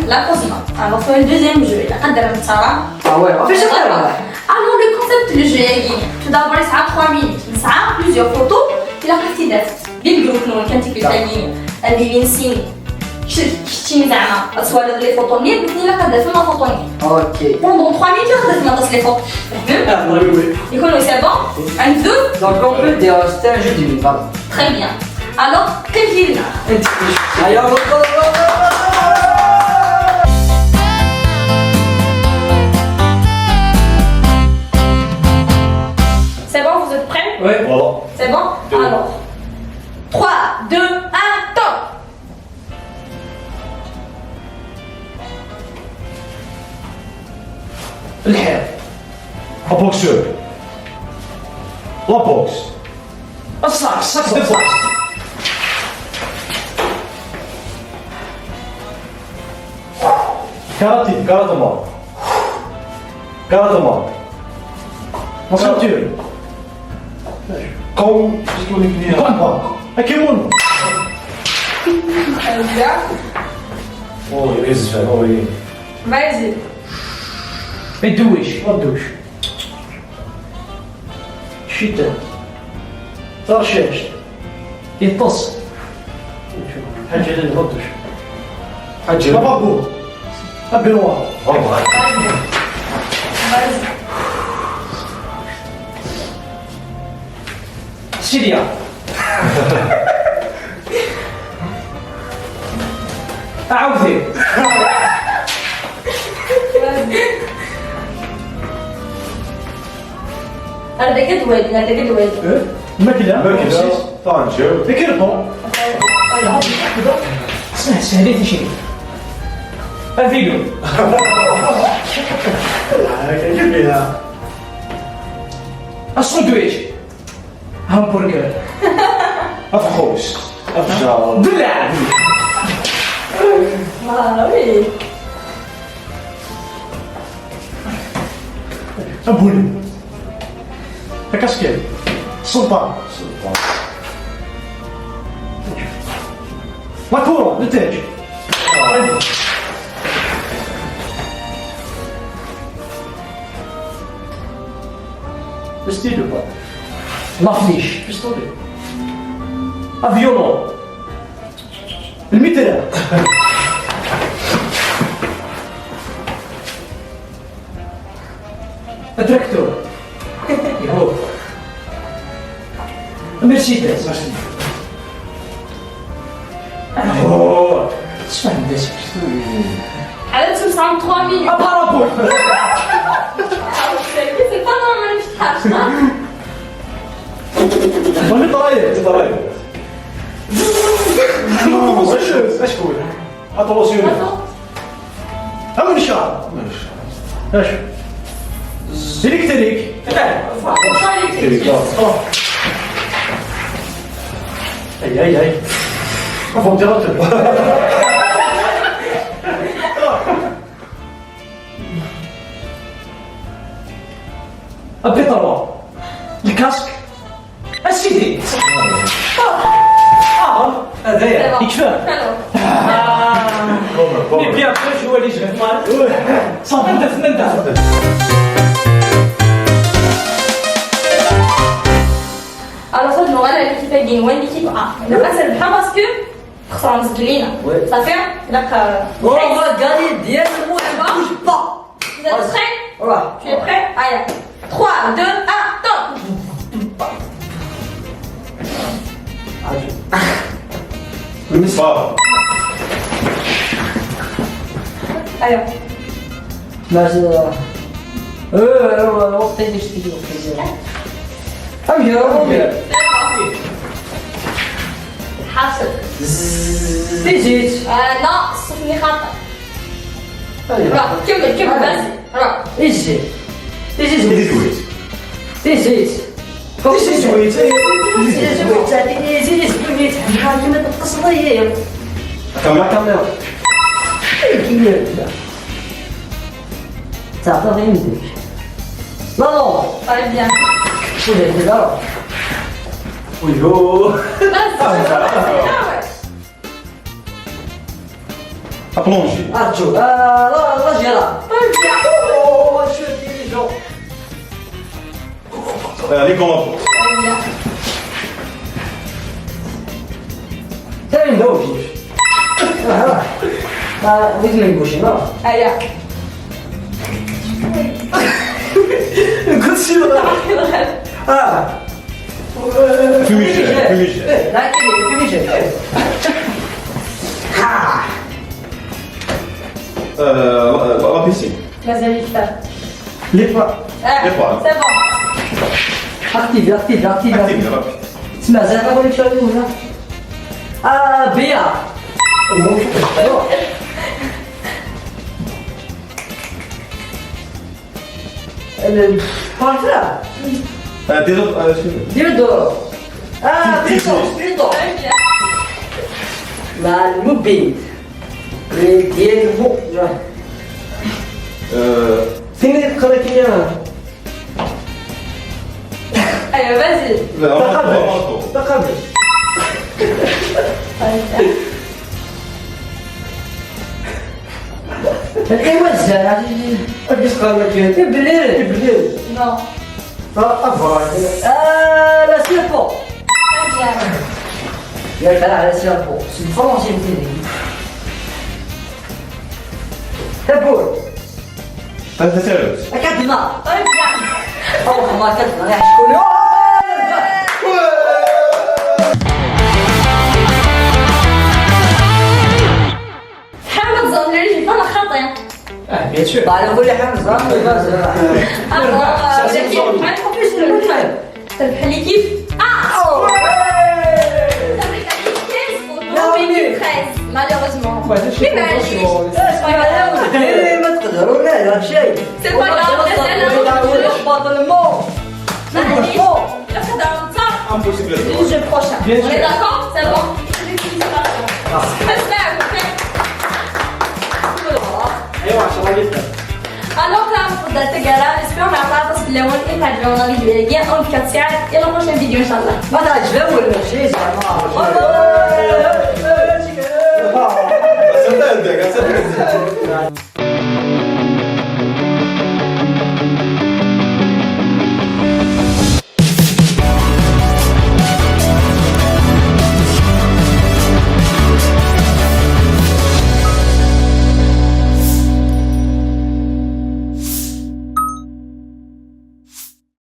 La prochaine. Alors, c'est le deuxième jeu. Il a Ah ouais, en fait, je Alors, le concept du jeu est tout d'abord, il sera 3 minutes. Il sera plusieurs photos. Il a parti d'être. بين groupe نون كانت تلقاني اللي بين سين شتي زعما تصور les photos ني بني لا قدر فما photo ني. Ok. Pendant 3 minutes قدرت ما تص les photos. يكونوا c'est bon. نبدو. Donc on peut dire c'était un jeu de minutes, pardon. Très bien. Alors, كيف Allez, on va. C'est bon, vous êtes prêts? Oui. Voilà. C'est bon? Alors, 3, 2, 1, top. الحيط. Un boxeur. La boxe. الصاك الصاك de boxe. Karaté, karatema. Karatema. La ceinture. Comme. Combat. Un kimono. Bien. Oh, il est oui. Vas-y. ما يدويش. ما تدوش. شتا. طرشاش. يطص. حاجة اللي ما تدوش. حاجة. Lavabo. Un baignoire. Vas-y. سيريا. عاودي. Vas-y. هذا كدوالي هذا كدوالي. الماكلة. ماكلة طنجة. الكربون. اسمع سهلي تشري. الفيديو. كبيرة. الساندويتش. همبرجر. أفخوش. أفجار. دلع. Ah oui. Un boulet. La casquette. السلطان. La couronne, le تاج. Le stylo, pas. La flèche. Pistolet. Violon. المتر. التراكتور. يهو. مرسيدس. أوه. اسمع نداس. على 3 minutes. Parabole. C'est pas normal مش تحرش. المطراية. طيب. اشكون؟ Attention. هم الشعر. اش؟ Électrique. اي اي اي. Ventilateur. بيتروا. ال casque. السيدي. اه هذايا يكفى. Mais bien après, je vois les jeunes mal. Sans doute, même. Alors ça, نوغال l'équipe A وين l'équipe A. لا سربحها parce que خسرنا مسجلينا. صافي donc On va gagner directement, ne bouge pas. Vous êtes prêts? Voilà. Tu es prêt? Allez. 3, 2, 1, top. Pas. Allez. لا وقت اللي شتي وقت اللي امشي حاصل. تيجيت. لا الصوت خاطئ. روح كمل كمل بس روح. ايجي تيجي زويت. تيجيت تيجي زويت. تيجي زويت تيجي زويت كيما تقصد هي. كاميرا. كاميرا تعطي غير يدك. لا لا. طيب bien. ولا لا. ويو. بس. Plongée. ارجو لا لا جيرا. Oh, je suis intelligent. Les gants. ثاني ندوي بغيت ما نقولش لا. هيا. كنت شي اه Fumigène. Fumigène. لا كيفاش؟ La piscine. مازال يكثر. Les pas. Les pas. C'est bon. Active, active, active. Active, rapide. تسمع زعما نقول لك شنو ولا بيا. البارترا. Des autres. دير دورو بريتو بريتو مع المبيد ديال المو. فين تقرا كيا؟ ايوا vas-y. تقبل. تقبل. ايوا الزرع. اش قال لك؟ بليل. بالليل. Non. افراح. لا سيربو. يا كلام على سيربو سي فرونسي مثلي تبور. ثلاثة. كاتنا او ما كاتنا يا شكون. حمد ظن رجل انا خاطئ. اه bien sûr. بعد نقول لي حمزه. تربح l'équipe اه تربح l'équipe 15 malheureusement. Mais معليش. ما تقدروا لا شيء. C'est pas grave. معليش. Impossible. Le jeu prochain. Bien On sûr. est d'accord. C'est bon. Félicitations. ايوا ان شاء الله. Alors là, تلقى j'espère مع بعض باللون يتعجبونا الفيديو اون 4 ساعات. الى prochaine vidéo ان شاء الله. ما تعجبه ولا شيء زعما. عندك.